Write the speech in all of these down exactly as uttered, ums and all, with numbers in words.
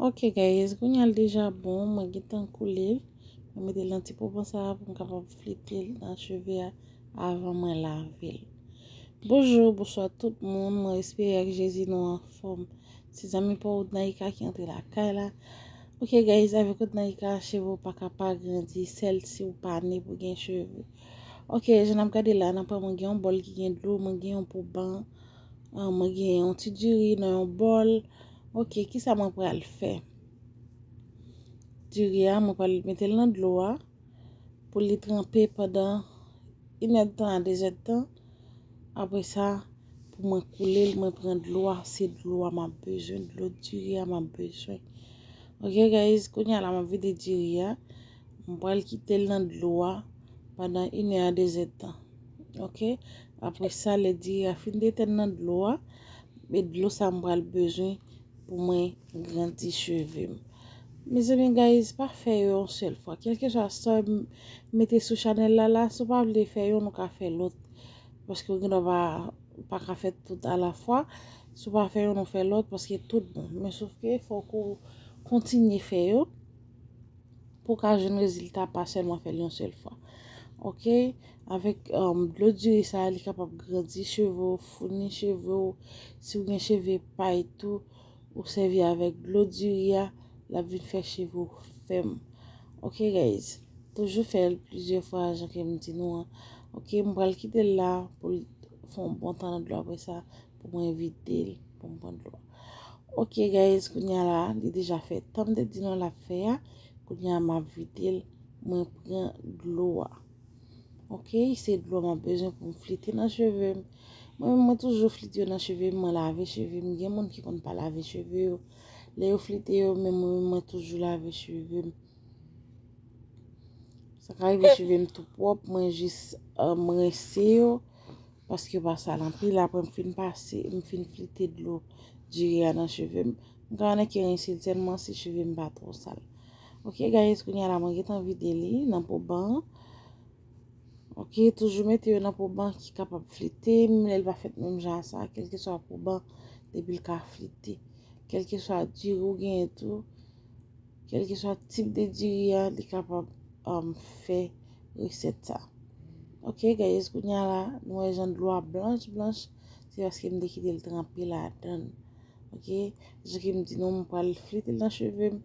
Ok guys, kounye a l deja bon, mwen gentan koule l. Mwen mete l nan ti poban sa a pou m kapab flite l nan cheve a avan mwen lave l. Bonjou, bonswa tout moun, mwen espere ak Jezi nou anfòm. Se zanmi pa w Naika ki antre lakay la. Ok guys, avèk w Naika, cheve w pa ka pa grandi, sèl si w pa ne pou gen cheve. Ok, jan n ap gade la, nan pran mwen gen yon bòl ki gen dlo, mwen gen yon poban, ah, mwen gen yon ti diri nan yon bòl. Ok, kisa mwen pral fè? Diri a, mwen pral mete l nan dlo a pou li tranpe pandan inèdtan a dezèdtan. Apre sa, pou mwen koule l, mwen pran dlo a, se dlo a m ap bezwen, dlo diri a m ap bezwen. Ok guys, kounye a la m ap vide diri a, mwen pral kite l nan dlo a pandan inè a dezèdtan. Ok, apre sa lè diri a fin detann nan dlo a, e dlo sa mwen pral bezwen pou mwen grandi cheve m. Mezanmi guys, pa fè yo yon sèl fwa. Kèlkeswa sa w mete sou chanèl la la, si w pa vle fè youn, ou ka fè lòt. Paske w gendwa pa, pa ka fè tout alafwa. Si w pa fè youn, ou fè lòt, paske tout bon. Men sof ke fòk ou kontinye fè yo pou w ka jwenn rezilta, pa sèlman fè l yon sèl fwa. Ok? Avèk um, dlo diri sa a, li kapab grandi cheve w, founi cheve w. Si w gen cheve pay tou, ou sèvi avèk dlo diri a, l ap vin fè cheve w fèm. Ok guys, toujou fè l plizyè fwa jan ke m di nou an. Ok, m pral kite l la pou l fè yon bon tan nan dlo apre sa pou mwen vide l pou m pran dlo a. Ok guys, kounye a la, li deja fè tan m te di nou l ap fè a. Kounye a m ap vide l, mwen pran dlo a. Ok, se dlo m ap bezwen pou m flite nan cheve m. Mwen menm mwen toujou flite yo nan cheve m, mwen lave cheve m. Gen moun ki konn pa lave cheve yo. Lè yo flite yo, men mwen menm mwen toujou lave cheve m. Sa ka rive cheve m tou pwòp, mwen jis um, rense yo. Paske yo pa sal anpil, apre m fin pase, m fin flite dlo diri a nan cheve m. M ka annik rense l sèlman si cheve m pa twò sal. Ok guys, kounye a la mwen gentan vide li nan poban an. Ok, toujou mete yo nan poban ki kapab flite, menm lè l pa fèt menm jan sa, kèlkeswa poban, depi l ka flite. Kèlkeswa diri ou genyen tou, kèlkeswa tip de diri a, li kapab um, fè resèt sa. Ok guys, kounye a la, nou wè jan dlo a blanch blanch, se paske m te kite l tranpe ladan l. Ok, jan ke m di nou, m pral flite l nan cheve m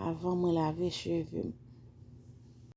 avan mwen lave cheve m.